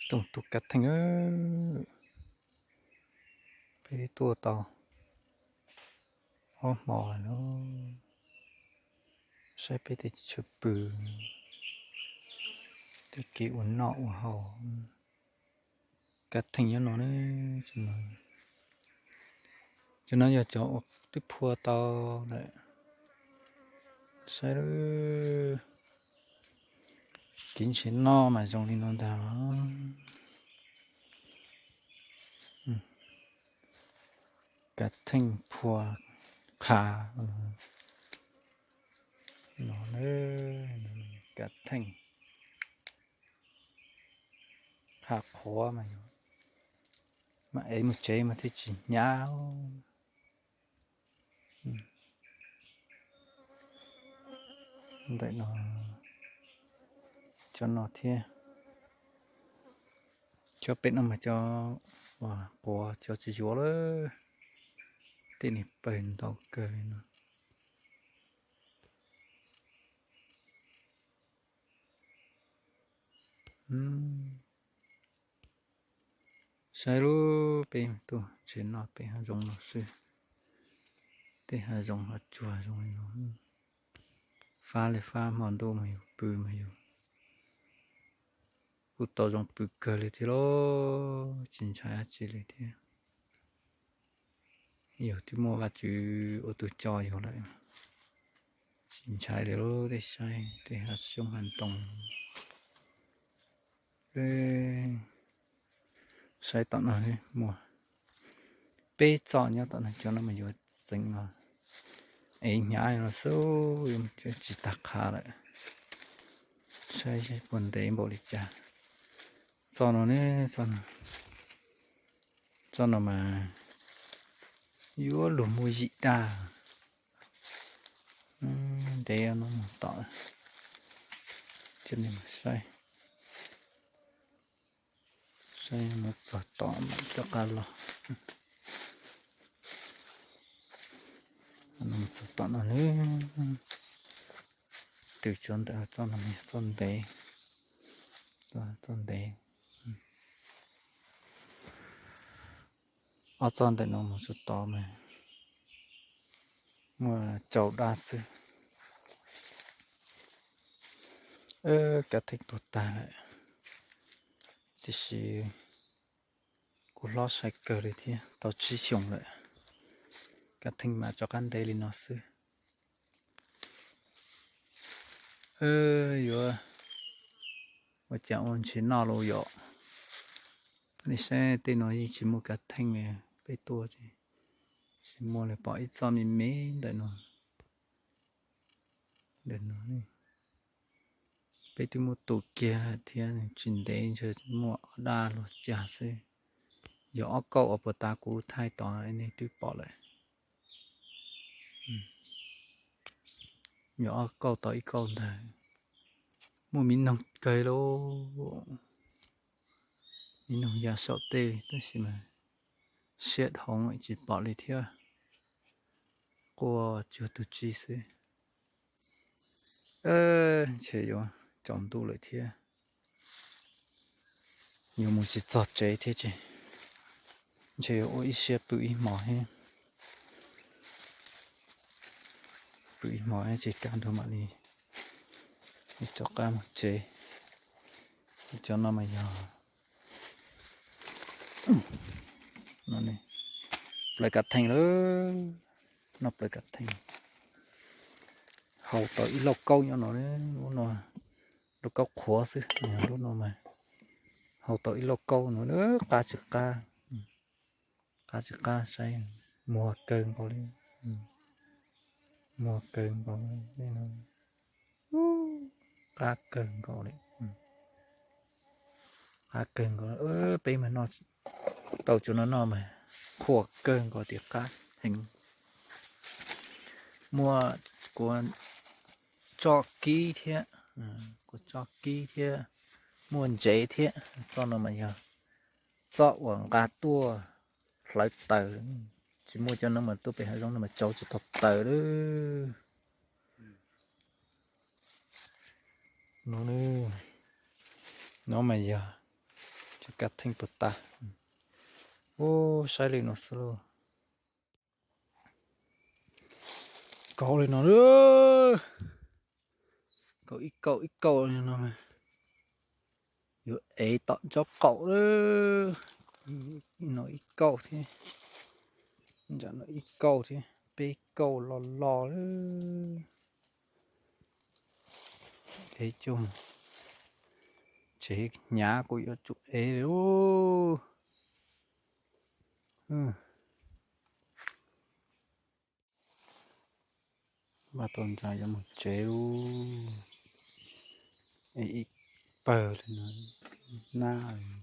Tooj tug kav theej, peb tuaj tau ob hmo lawm, saib peb tej chaw pw, tej kev ua noj ua haus. Kav theej nyob no ne, cov no yog cov uas twb phua tau lawm. Saib, kev ntshav noj mas zoo li no ntag. Kav theej phua qha no, kav theej qha qhuav mas, mas ev mus tsev mas thiaj tsis hnyav. Ntawm no, cov no thiab, cov pem no mas cov uas quav cov tsis yuav lawm, tej niag pawg ntau kawg li no. Saib lub peb tuaj tsev no peb hav zoov no xwb, tej hav zoov hav tsuag zoo li no, fab li fab hmo ntuj mas yus pw mas yus kuj tau zoo pw kawg li thiab lauj, tsis ntshai dab tsi li thiab. Yus twb muaj Vajtswv ua tus coj yus lawm, tsis ntshai li lub tej saib tej hav xyoob hav ntoo. Saib tom no muaj peb txoj nyob tom no, cov no mas yuav txeev los ev hnyav no xwb, yuav tsis tag qha lawm. Saib puas ntev npaum li cas. Txoj no ne, txoj no mas yuav luag muaj yim daj. Ntev no mus tom, saib, saib mus txog tom mam rov qab los. Mus txog tom no ne, tws tsuav ntawm txoj no yog txoj ntev, txoj ntev. Ob txoj ntawm no mus txog tod mas muaj rau daj xwb. Kav theej tuag tag lawm, tiam sis kuj hlob sai kawg li thiab, tau tsib xyoos lawm. Kav theej mas rov qab ntev li no xwb. Yuav ua cas ua ntshe noj los yom. Nej saib tej no yeej tsis muaj kav theej li, peb tuaj tsis muaj li, pom ib txoj me me ntawm no. Peb twb muab tu kiag thiab, tsis ntev ntshe muaj ob daj luag cag xwb. Yog ob kauj uas puag ta kuv thaij tod nej twb pom lawm. Yog ob kauj tau ib kauj ntag. Muaj mi noog kawg lauj, mi noog ya saum tej tab sis mas siab dhau tsis pom li thiab. Quaj cuag tus tsi xwb. Ntshe yuav tsaus ntuj lawm thiab, yuav mus tsis txog tsev thiab ces ntshe yuav ua ib siab pw ib hmos thiab. Pw ib hmos ces kaj ntug mam li rov qab mus tsev. Cov no mas yog plaws kav theej lawm, noj plaws kav theej. Haus tau ib lauj kaub nyob no, lub no lauj kaub qhuav xwb, lub no mas haus tau ib lauj kaub no, qab tsis qab, qab tsis qab saib, muag kawg nkaus li, muag kawg nkaus li, qab kawg nkaus li, qab kawg nkaus. Peb mas noj tau cov no noj mas qhuav kawg nkaus tias qab heev. Muaj kua txoj kib thiab, kua txoj kib thiab, muaj ntsev thiab. Txoj no mas yog txoj uas nqa tuaj hlawv taws. Tsis muaj cov no mas tuaj pem hav zoov no mas tsau tsis tau taws lawm. No, no mas yog Ka theej puas tas. Ub, saib li no xwb lauj. Kaum li no, kaum ib kaum ib kaum li no mas yuav ev tom ntsob qaum lawm. No ib kaum thiab, nram no ib kaum thiab, peb kaum los los lawm. Ev coj mus tsev hnyav kuv yuav tsum ev li lauj. Npaj tau ntxa yuav mus tsev lauj. Ev ib pawg li no, nab no.